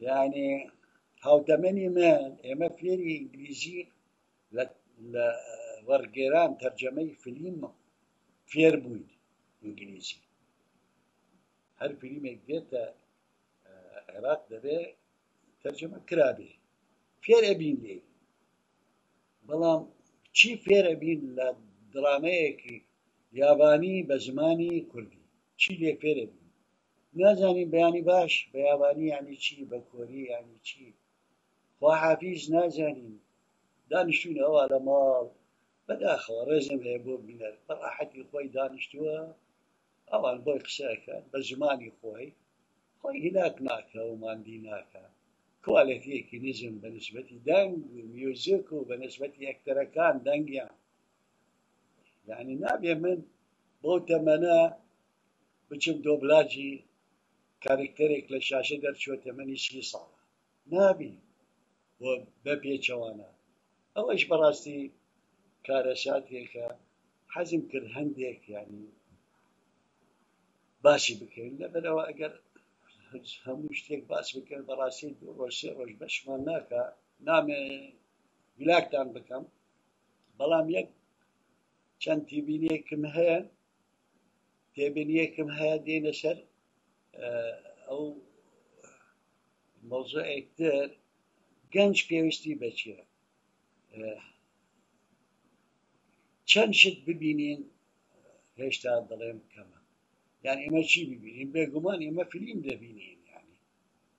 یعنی هاوتەمەنی من ئێمە فێری ئینگلیزی لە وەرگێران تەرجەمەی فلیم فێر بووین ئینگلیزی. هەر فیلمێک دێتە عێراق دەبێ تەرجەمە کرابێ، فێر ئەبین لێی. بەڵام چی فێر ئەبین لە درامەیەکی یابانی بە زمانی کوردی؟ چی لێ فێر ئەبین؟ نازانین بەیانی باش بە یابانی یعنی چی، بە کۆری یعنی چی، خواحافیز نازانین. دانیشتوین ئەوە لە ماڵ، بەداخەوە ڕێزم هەیە بۆ بینەر، بە ڕاحەتی خۆی دانیشتووە، ئەوان بۆی قسەکەن بە زمانی خۆی، خۆی هیلاک ناکە و ماندی ناکە. کوالێتیەکی نزم بە نسبەتی دەنگ و میوزیک و بە نسبەتی ئەکتەرەکان دەنگیان، یعنی نابێ من بەو تەمەنە بچم دۆبلاجی کارکتەرێک لە شاشە دەرچووە تەمەنی 30 ساڵە، نابی بۆ بە پێچەوانە. ئەوەش بەڕاستی کارەساتێکە. حەزم کرد هەندێک یعنی باسی بکەین، لەبەرەوە ئەگەر هەموو شتێک باس بکەن بەڕاستی 2 ڕۆژ 3 ڕۆژ بەشمان ناکا، نامێ هیلاکتان بکەم. بەڵام یەک چەند تێبینیەکم هەیە، تێبینیەکم هەیە دێنە سەر ئەو مەوزوعێکتر. گەنج پێویستی بە چییە؟ چەند شت ببینین هێشتا دەڵێم کەمە. یعنی ئێمە چی ببینین؟ بێگومان ئێمە فیلم دەبینین، یعنی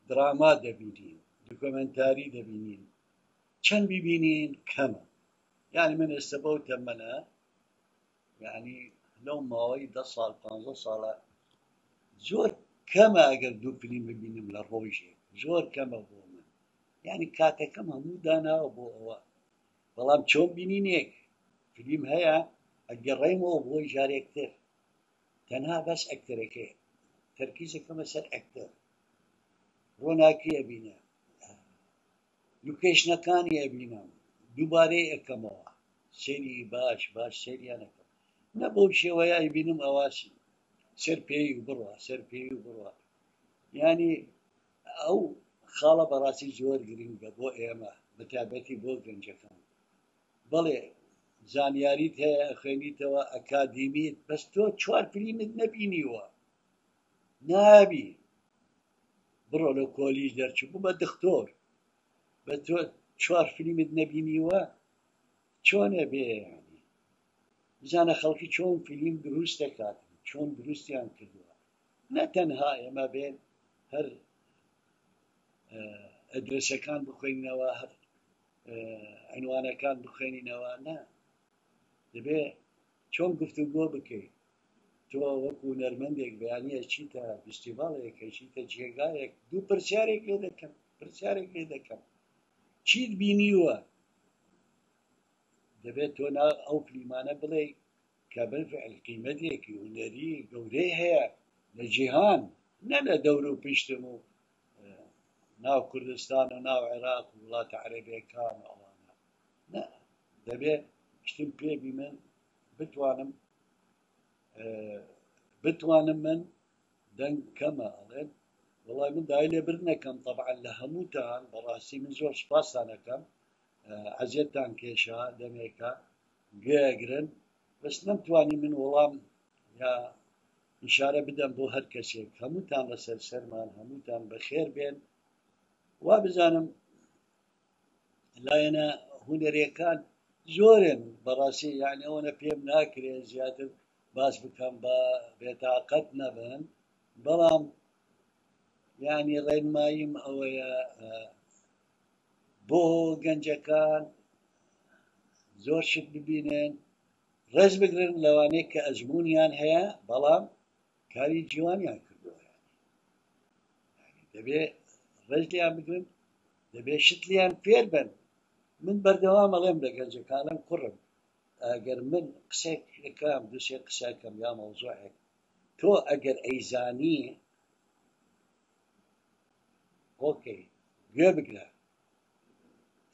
دراما دەبینین، دۆکۆمێنتاری دەبینین، چەند ببینین کەمە. یعنی من ئێستا بەو تەمەنە، یعنی لەو ماوەی 10 ساڵ 15 ساڵە زۆر کەمە ئەگەر 2 فیلم ببینم لە ڕۆژێک، زۆر کەمە بۆ من. یعنی کاتەکەم هەموو داناوە بۆ ئەوە. بەڵام چۆن بینینێک فیلم هەیە ئەگەڕێمەوە بۆی جارێکتر، تەنها بەس ئەکتەرەکەی تەرکیزەکەمە سەر ئەکتەر، ڕۆناکی ئەبینە، لوکێشنەکانی ئەبینم، دووبارەی ئەەکەمەوە، سەیری باش باش سەیریان ئەەکەم. نە بەو شێوەیە ئەیبینم ئەوە سەر پێی و بڕوا، سەر پێی و بڕوا. یعنی ئەو خاڵە بەڕاستی زۆر گرنگە بۆ ئێمە، بەتایبەتی بۆ گەنجەکان. بەڵێ زانیاریت هەیە، خوێنیتەوە، ئەکادیمیت، بەس تۆ 4 فیلمت نەبینیوە، نابی بڕۆ لە کۆلیژ دەرچوو بوو بە دکتۆر، بە تۆ 4 فیلمت نەبینیوە چۆنە بێ؟ یعنی بزانە خەڵکی چۆن فیلم دروست دەکات، چۆن دروستیان کردووە. نە تەنها ئێمە بێن هەر ئەدرسەکان بخوێنینەوە، هەر عنوانەکان بخوێنینەوە، نا، دەبێ چۆن گفتوگۆ بکەیت. تۆ وەکو نەرمەندێک بەیانیە چیتە فستیڤاڵێک، چیتە جێگایەک، 2 پرسیارێک لێ دەکەم، پرسیارێک لێ دەکەم، چیت بینیوە؟ دەبێت تۆ ئەو فلیمانە بڵێ کە بالفعل قیمەتێکی هونەری گەورەی هەیە لە جیهان، نە لە دەور و پشتم و ناو کوردستان و ناو عێراق و وڵاتە عەرەبیەکان و ئەوانە. نە، دەبێت شتم پێبی من بتوانم من دەنگ کەمە ئەڵێن وەڵای من دای لێ برد نەکەم. طبعا لە هەمووتان بەڕاستی من زۆر سوپاستان ئەکەم، عەزیەتتان کێشا دەمێکە گوێگرن، بەس نەمتوانی من وەڵام یا ئیشارە بدەم بۆ هەر کەسێک. هەمووتان لەسەر سەرمان، هەمووتان بەخێر بێن. وا بزانم لایەنە هونەرێکان زۆرن بەڕاستی، یعنی ئەوەنە پێم ناکرێت زیاتر باس بکەم بە بێتاقەت نەبن، بەڵام یعنی ڕێنماییم ئەوەیە بۆ گەنجەکان زۆر شت ببینن، ڕێز بگرن لەوانەیە کە ئەزمونیان هەیە بەڵام کاری جوانیان کردووە. یعنی دەبێ ڕێز لیان بگرن، دەبێ شت لیان فێر بن. من بەردەوام ئەڵێم لە گەنجەکانم کوڕم، ئەگەر من قسێک ئەکەم، دوو سێ قسەکەم یا مەوزوعێک، تۆ ئەگەر ئەیزانی ئۆکەی گوێ بگرە،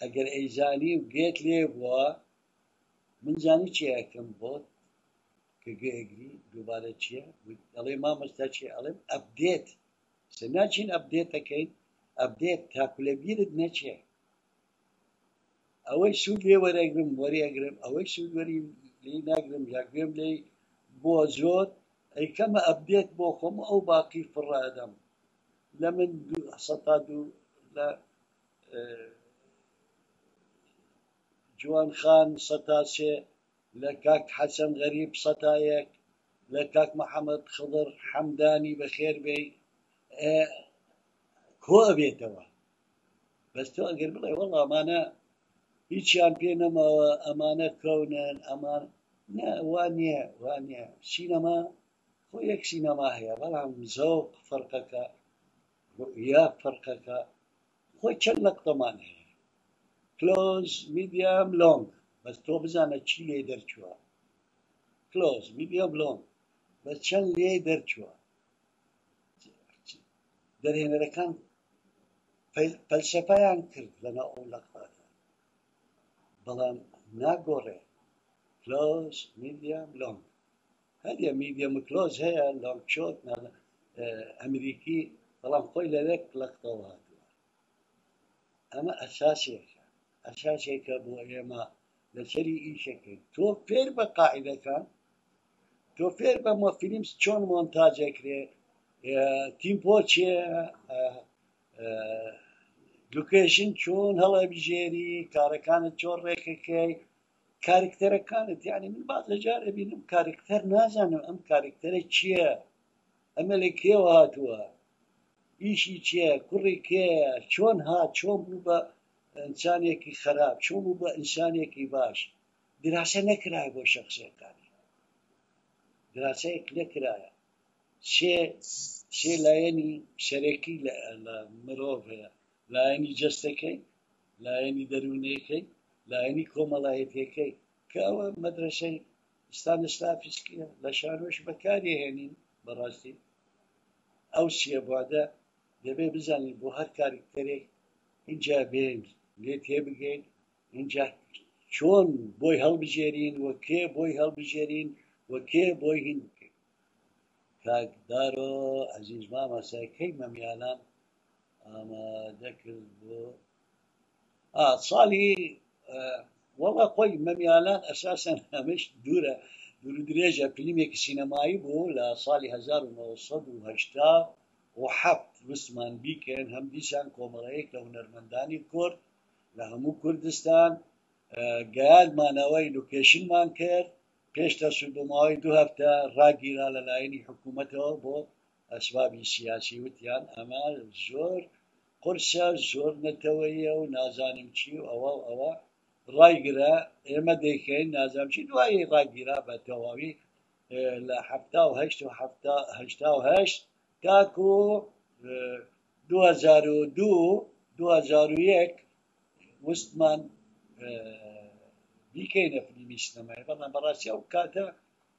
ئەگەر ئەیزانی و گوێت لێ بووە، من زانی چی ئەکەم بۆت کە گوێگری دووبارە چییە؟ ئەڵێ مامۆستا چییە؟ ئەڵێم ئەپدێت. سە ناچین ئەپدێتەکەین. update تاکو لە بیرت نەچێ. ئەوەی سوود لێ وەرەگرم وەری ئەگرم، ئەوەی سوود وەری لێی ناگرم یا گوێم لێی بووە زۆر ئەیکەمە update بۆ خۆم و ئەو باقی فڕە ئەدەم. لە من سەتا دوو لە جوان خان سەتا سێ لە کاک حەسەن غەریب سەتا یەک لە کاک محەممەد خضر حەمدانی بەخێر بێی کۆ ئەبێتەوە. بەس تۆ ئەگەر بڵێ وەڵا ئەمانە هیچیان پێ نەماوە، ئەمانە کەونن، ئەمان نا، وا نییە، وا نییە. سینەما خۆ یەک سینەما هەیە، بەڵام زەوق فەرقەکە، ڕوئیا فەرقەکە. خۆی چەند لەقتەمان هەیە، close، medium، long. بەس تۆ بزانە چی لێ دەرچووە. close، medium، long، بەس چەند لێ دەرچووە. دەرهێنەرەکان فەلسەفەیان کرد لەناو ئەو لەقتانە، بەڵام ناگۆڕێ. close، medium، long هەریە، medium close هەیە، long shot ئەمریکی، بەڵام خۆی لە یەک لەقتەوە هاتووە. ئەمە ئەساسێکە، ئەساسێکە بۆ ئێمە لەسەری ئیشەکەین. تۆ فێر بە قاعدەکان، تۆ فێر بە فیلم چۆن مۆنتاجەکرێ، tempo چییە، location چۆن هەڵەبژێری، کارەکانت چۆن ڕێکەکەی، کارکتەرەکانت. یعنی من بازە جار ئەبینم کارکتەر نازانم ئەم کارکتەرە چییە، ئەمە لە کێوە هاتووە، ئیشی چییە، کوڕی کێیە، چۆن هات، چۆن بوو بە ئینسانێکی خراپ، چۆن بوو بە ئینسانێکی باش. دراسە نەکرایە بۆ شخصیەکانی، دراسەیەک نەکرایە. سێ لایەنی سەرەکی لە مرۆڤ هەیە: لایەنی جەستەکەی، لایەنی دەروونیەکەی، لایەنی کۆمەڵایەتیەکەی، کە ئەوە مەدرەسەی ستانسلافسکیە لە شانۆش بەکاری هێنین. بەڕاستی ئەو سێ بوعدە دەبێ بزانین بۆ هەر کارکتەرێک، اینجا بێن لێ تێبگەین، اینجا چۆن بۆی هەڵبژێرین و کێ بۆی هەڵبژێرین و کێ بۆی هین بکەین. کاک دارۆ عەزیز مامۆستا، کەی مەمیالان ئامادە کرد بۆ ساڵی؟ وەڵا خۆی مەمیالان ئەساسەن ئەمەش دوورە دوور و درێژە. فیلمێکی سینەمایی بوو لە ساڵی 1987 وستمان بیکەین. هەم دیسان کۆمەڵەیەک لە هونەرمەندانی کورد لە هەموو کوردستان گەیاندمانەوەی location مان کرد. پێش تەسویر بۆ ماوەی 2 هەفتە ڕاگیرا لە لایەنی حکوومەتەوە بۆ ئەسبابی سیاسی. وتیان ئەمە زۆر قورسە، زۆر نەتەوەیە و نازانم چی و ئەوە و ئەوە، ڕایگرە ئێمە دەیکەین نازانم چی. دوایی ڕاگیرا بە تەواوی لە 78 و 88 تاکو 2002 2001 وستمان بیکەینە فیلمی سینەمایی. بەڵام بەڕاستی ئەو کاتە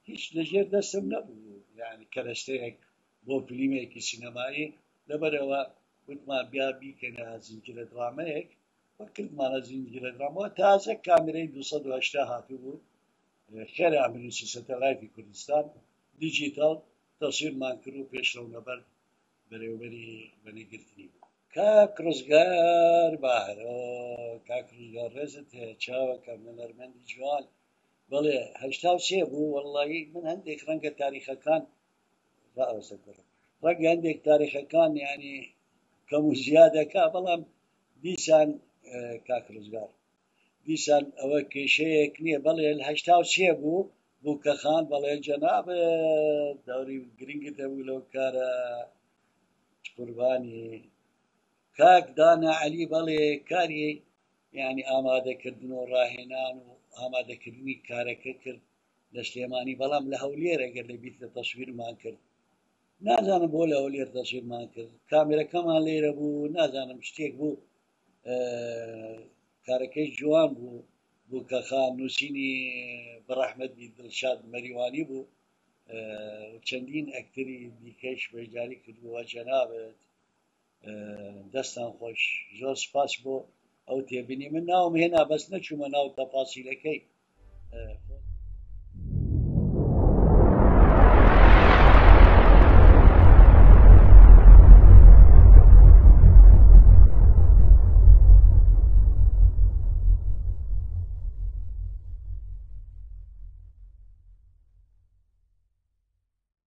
هیچ لەژێر دەستم نەبوو، یعنی کەرەستەیەک بۆ فیلمێکی سینەمایی. لەبەرەوە وتمان بیا بیکەینە زنجیرە درامەیەک و کردمانە زنجیرە درامەوە. تازە کامێرەی 280 هاتوو بوو، خێرا ئەمریکی سەتەلایتی کوردستان دیجیتاڵ تەسویرمان کرد و پێشڕەو نەبەرد بەرێوبەری بەنێگرتنی بوو. کاک ڕزگار باهرۆ، کاک ڕزگار ڕێزت هەیە، چاوەکەم، هونەرمەندی جوان. بەڵێ 83 بوو. وەڵڵاهی من هەندێک ڕەنگە تاریخەکان ڕاوەستە کوڕم، ڕەنگە هەندێک تاریخەکان یعنی کەم و زیادەکە، بەڵام دیسان کاک ڕزگار دیسان ئەوە کێشەیەک نییە. بەڵێ 83 بوو. بووکەخان، بەڵێ جەناب دەوری گرنگت هەبوو لەو کارە، قوربانی. کاک دانا عەلی، بەڵێ کاری یعنی ئامادەکردن و ڕاهێنان و ئامادەکردنی کارەکە کرد لە سلێمانی، بەڵام لە هەولێر ئەگەر لە بیت لە تەسویرمان کرد. نازانم بۆ لە هەولێر تەسویرمان کرد، کامێرەکەمان لێرە بوو، نازانم شتێک بوو. کارەکەی جوان بوو. بووکەخان نووسینی بەڕەحمەت بی دڵشاد مەریوانی بوو، چەندین ئەکتەری دیکەش بەشداری کردبووە. جەنابت دەستان خۆش، زۆر سپاس بۆ ئەو تێبینی. من ناوم هێنا بەس نەچوومە ناو تەفاسیلەکەی.